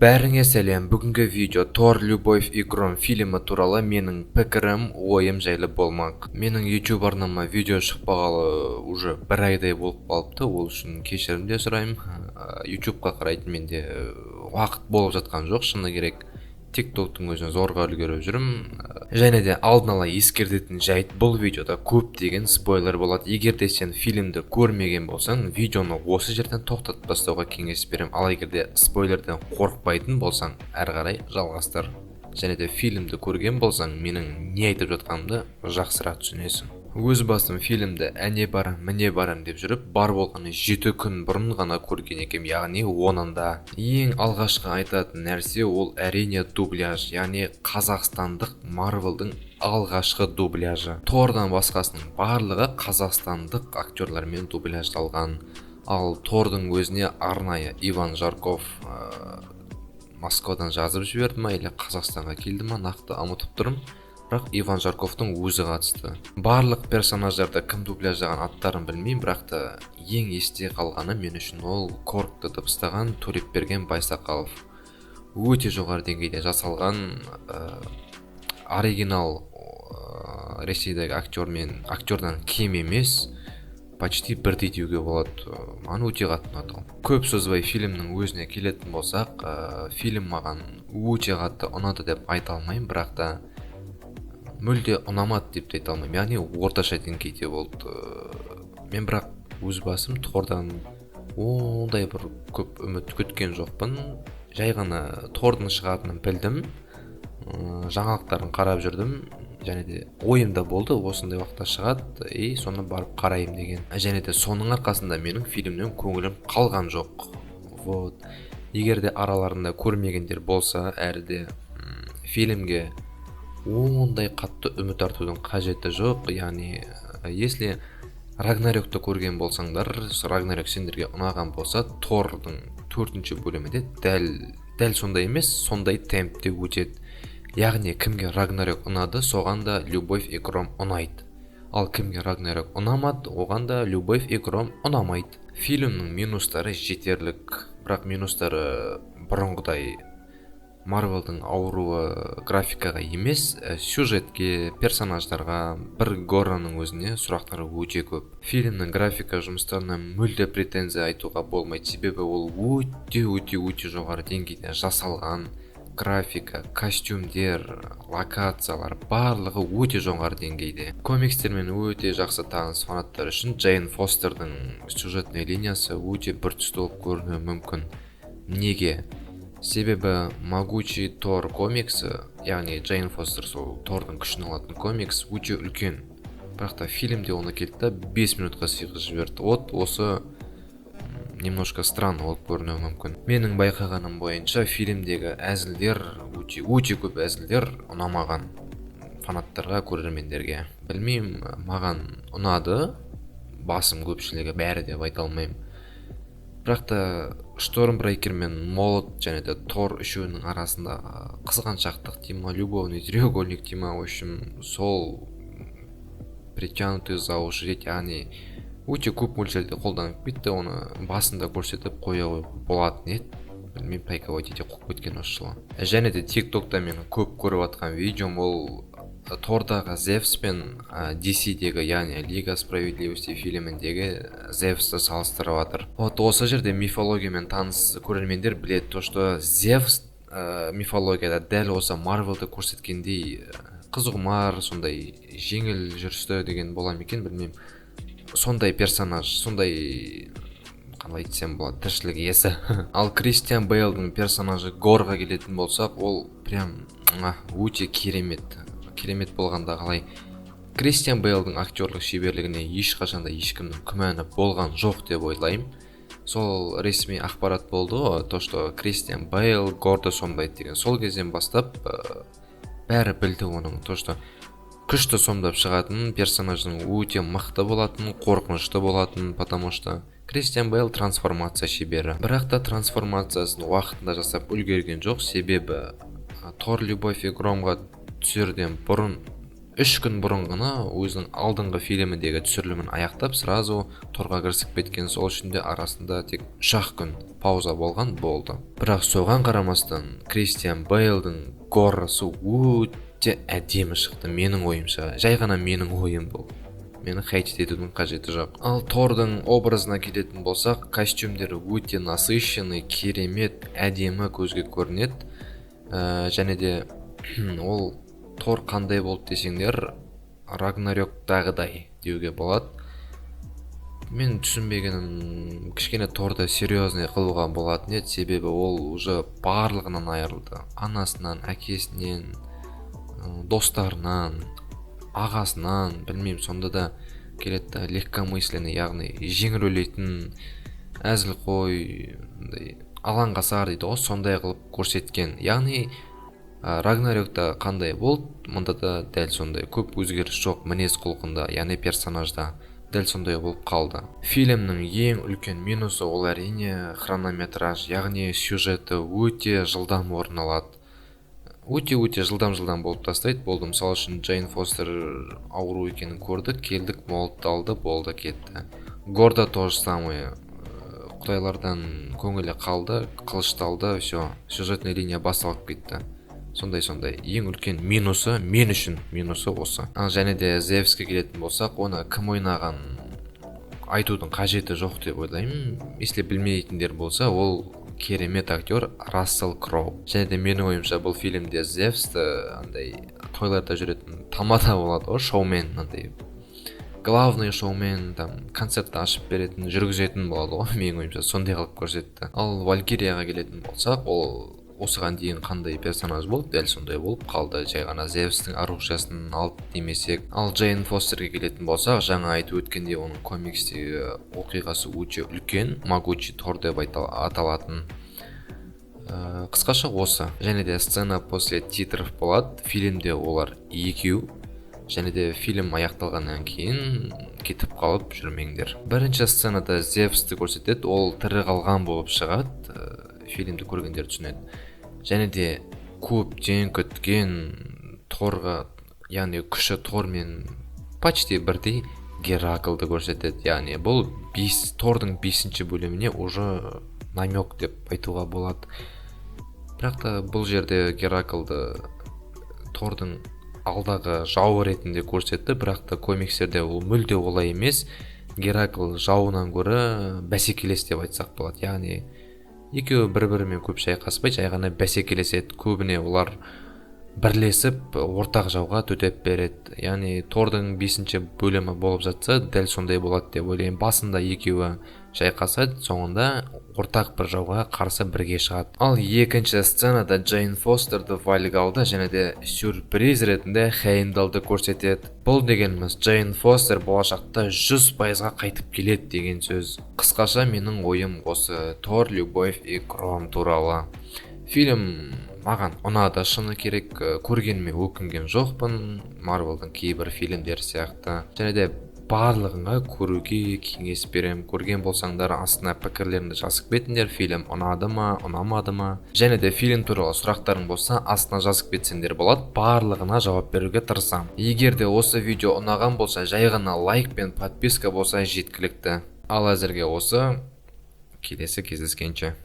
Бәріңе сәлем! Бүгінгі видео «Тор: Любовь и гром» фильмі туралы менің пікірім, ойым жайлы болмақ. Менің YouTube арнама видео шықпағалы уже бір айдай болып қалыпты, ол үшін кешірім де сұраймын. YouTubeқа қарайтын менде уақыт болып жатқан жоқ, шыны керек. ТикТоктың өзіне зорға үлгеріп жүрмін. Және де алдын ала ескертетін жайт: бұл видеода көптеген спойлер болады. Егер де сен фильмді көрмеген болсаң, видеоны осы жерден тоқтатып тастауға кеңес беремін. Ал егер де спойлерден қорықпайтын болсаң, әрі қарай жалғастыр. Және де фильмді көрген болсаң, менің не айтып жатқанымды жақсырақ түсінесің. Өз басым фильмді әне барам, міне барам деп жүріп, бар болғаны 7 күн бұрын ғана көрген екенмін, яғни онында. Ең алғашқы айтатын нәрсе ол, әрине, дубляж, яғни қазақстандық Марвелдың алғашқы дубляжы. Тордан басқасының барлығы қазақстандық актерлармен дубляждалған. Ал Тордың өзіне арнайы Иван Жарков Москвадан жазып жіберді ма или Қазақстанға келді ма, нақты ұмытып тұрмын, бірақ Иван Жарковтың өзі қатысты. Барлық персонаждарды кім дубляждаған, аттарын білмеймін, бірақ та ең есте қалғаны мен үшін ол Коргты дыбыстаған Төлепберген Байсақалов. Өте жоғары деңгейде жасалған, оригинал Ресейдегі актермен, актердан кем емес, почти бірдей деуге болады. Маған өте қатты ұнады. Көп созбай фильмнің өзіне келетін болсақ, фильм маған өте қатты ұнады деп айта алмаймын, бірақ та мүлде ұнамады деп те айта алмаймын, яғни орташа деңгейде болды. Мен бірақ өз басым Тордан ондай бір көп үміт күткен жоқпын. Жай ғана Тордың шығатынын білдім, жаңалықтарын қарап жүрдім және де ойымда болды, осындай уақытта шығады и соны барып қараймын деген. Және де соның арқасында менің фильмнен көңілім қалған жоқ. Вот егер де араларында көрмегендер болса, әрі де фильмге ондай қатты үміт артудың қажеті жоқ. Яғни если Рагнарёкті көрген болсаңдар, Рагнарёк сендерге ұнаған болса, Тордың төртінші бөлімі де дәл дәл сондай емес, сондай темпте өтеді. Яғни кімге Рагнарёк ұнады, соған да «Любовь и гром» ұнайды, ал кімге Рагнарёк ұнамады, оған да «Любовь и гром» ұнамайды. Фильмнің минустары жетерлік, бірақ минустары бұрынғыдай Марвелдың ауруы графикаға емес, сюжетке, персонаждарға. Бір Гораның өзіне сұрақтар өте көп. Фильмнің графика жұмыстарына мүлде претензия айтуға болмайды, себебі ол өте, өте, өте жоғары деңгейде жасалған. Графика, костюмдер, локациялар, барлығы өте жоғары деңгейде. Комикстермен өте жақсы таныс фанаттар үшін Джейн Фостердің сюжетный линиясы өте біртүсті болып көрінуі мүмкін. Неге? Себебі «Могучий Тор» комиксі, яғни Джейн Фостер сол Тордың күшін алатын комикс, өте үлкен, бірақ та фильмде оны келді да 5 минутқа сыйғызып жіберді. Вот осы немножко странно болып көрінуі мүмкін. Менің байқағаным бойынша, фильмдегі әзілдер, өте өте көп әзілдер ұнамаған фанаттарға, көрермендерге. Білмеймін, маған ұнады басым көпшілігі, бәрі деп айта алмаймын. Бірақ та Штормбрейкер мен Молот және де Тор үшеуінің арасында қызғаншақтық дей ма, любовный треугольник дей ма, в общем, сол притянутый за уши дейді, яғни өте көп мөлшерде қолданып кетті. Оны басында көрсетіп қоя қоюға болатын еді. Білмеймін, Тайка Вайтити қуып кеткен осы жылы. Және де Тик Токта менің көп көріп жатқан видеом ол Тордағы Зевс пен DC-дегі, яғни «Лига справедливости» фильміндегі Зевсті салыстырып жатыр. Вот осы жерде мифологиямен таныс көрермендер біледі то, что Зевс мифологияда дәл осы Марвелді көрсеткендей қызғұмар, сондай жеңіл жүрісті деген бола ма екен, білмеймін, сондай персонаж, сондай, қалай айтсам болады, тіршілік иесі. Ал Кристиан Бейлдың персонажы Горға келетін болсақ, ол прям өте керемет. Керемет болғанда қалай, Кристиан Бейлдың актерлік шеберлігіне ешқашан да ешкімнің күмәні болған жоқ деп ойлаймын. Сол ресми ақпарат болды ғой, то что Кристиан Бейл Горды сомдайды деген, сол кезден бастап бәрі білді оның то что күшті сомдап шығатын, персонаждың өте мықты болатын, қорқынышты болатын, потому что Кристиан Бейл трансформация шебері. Бірақ та трансформациясын уақытында жасап үлгерген жоқ, себебі «Тор: Любовь и громға» түсерден бұрын 3 күн бұрын ғана өзінің алдыңғы фильміндегі түсірілімін аяқтап, сразу Торға кірісіп кеткен. Сол үшін де арасында тек 3-ақ күн пауза болған болды. Бірақ соған қарамастан Кристиан Бейлдің Горасы өте әдемі шықты, менің ойымша. Жай ғана менің ойым бұл, мені хейт етудің қажеті жоқ. Ал Тордың образына келетін болсақ, костюмдері өте насыщенный, керемет әдемі көзге көрінеді. Және де ол Тор қандай болды десеңдер, Рагнарёктағыдай деуге болады. Мен түсінбегенім, кішкене Торды серьезный қылуға болатын еді, себебі ол уже барлығынан айырылды: анасынан, әкесінен, достарынан, ағасынан, білмеймін. Сонда да келеді да, легкомысленный, яғни жеңіл ойлайтын, әзілқой, андай алаңғасар дейді ғой, сондай қылып көрсеткен. Яғни Рагнарёкта қандай болды, мұнда да дәл сондай, көп өзгеріс жоқ мінез құлқында, яғни персонажда дәл сондай болып қалды. Фильмнің ең үлкен минусы ол, әрине, хронометраж, яғни сюжеті өте жылдам орын алады, өте өте жылдам жылдам болып тастайды, болды. Мысалы үшін, Джейн Фостер ауру екенін көрдік, келдік, молотты алды, болды, кетті. Горда то же самое, құдайлардан көңілі қалды, қылышты алды, все, сюжетный линия басталып кетті. Сондай сондай ең үлкен минусы, мен үшін минусы осы. Ал және де Зевске келетін болсақ, оны кім ойнаған, айтудың қажеті жоқ деп ойлаймын. Если білмейтіндер болса, ол керемет актер Рассел Кроу. Және де менің ойымша, бұл фильмде Зевсті андай тойларда жүретін тамада болады ғой, шоумен, андай главный шоумен, там концертті ашып беретін, жүргізетін болады ғой, менің ойымша, сондай қылып көрсетті. Ал Валькирияға келетін болсақ, ол осыған дейін қандай персонаж болды, дәл сондай болып қалды, жай ғана Зевстің оружиясын алды демесек. Ал Джейн Фостерге келетін болсақ, жаңа айтып өткендей, оның комикстегі оқиғасы өте үлкен, могучий Тор деп аталатын. Қысқаша осы. Және де сцена после титров болады фильмде, олар екеу. Және де фильм аяқталғаннан кейін кетіп қалып жүрмеңдер. Бірінші сценада Зевсті көрсетеді, ол тірі қалған болып шығады, фильмді көргендер түсінеді. Және де көптен күткен Торға, яғни күші Тормен почти бірдей Гераклды көрсетеді. Яғни бұл бес Тордың бесінші бөліміне уже намек деп айтуға болады. Бірақ та бұл жерде Гераклды Тордың алдағы жауы ретінде көрсетті, бірақ та комикстерде ол мүлде олай емес. Геракл жауынан гөрі бәсекелес деп айтсақ болады, яғни екеуі бір бірімен көп шайқаспай, жай ғана бәсекелеседі. Көбіне олар бірлесіп ортақ жауға төтеп береді. Яғни Тордың бесінші бөлімі болып жатса, дәл сондай болады деп ойлаймын: басында екеуі шайқасады, соңында ортақ бір жауға қарсы бірге шығады. Ал екінші сценада Джейн Фостерді Вальгалда және де сюрприз ретінде Хеймдалды көрсетеді. Бұл дегеніміз, Джейн Фостер болашақта 100%-ға қайтып келеді деген сөз. Қысқаша, менің ойым осы «Тор: Любовь и гром» туралы. Фильм маған ұнады, шыны керек, көргеніме өкінген жоқпын, Марвелдың кейбір фильмдері сияқты. Және де барлығыңа көруге кеңес беремін. Көрген болсаңдар, астына пікірлеріңді жазып кетіңдер: фильм ұнады ма, ұнамады ма? Және де фильм туралы сұрақтарың болса, астына жазып кетсеңдер болады, барлығына жауап беруге тырысамын. Егер де осы видео ұнаған болса, жай ғана лайк пен подписка болса жеткілікті. Ал әзірге осы, келесі кездескенше.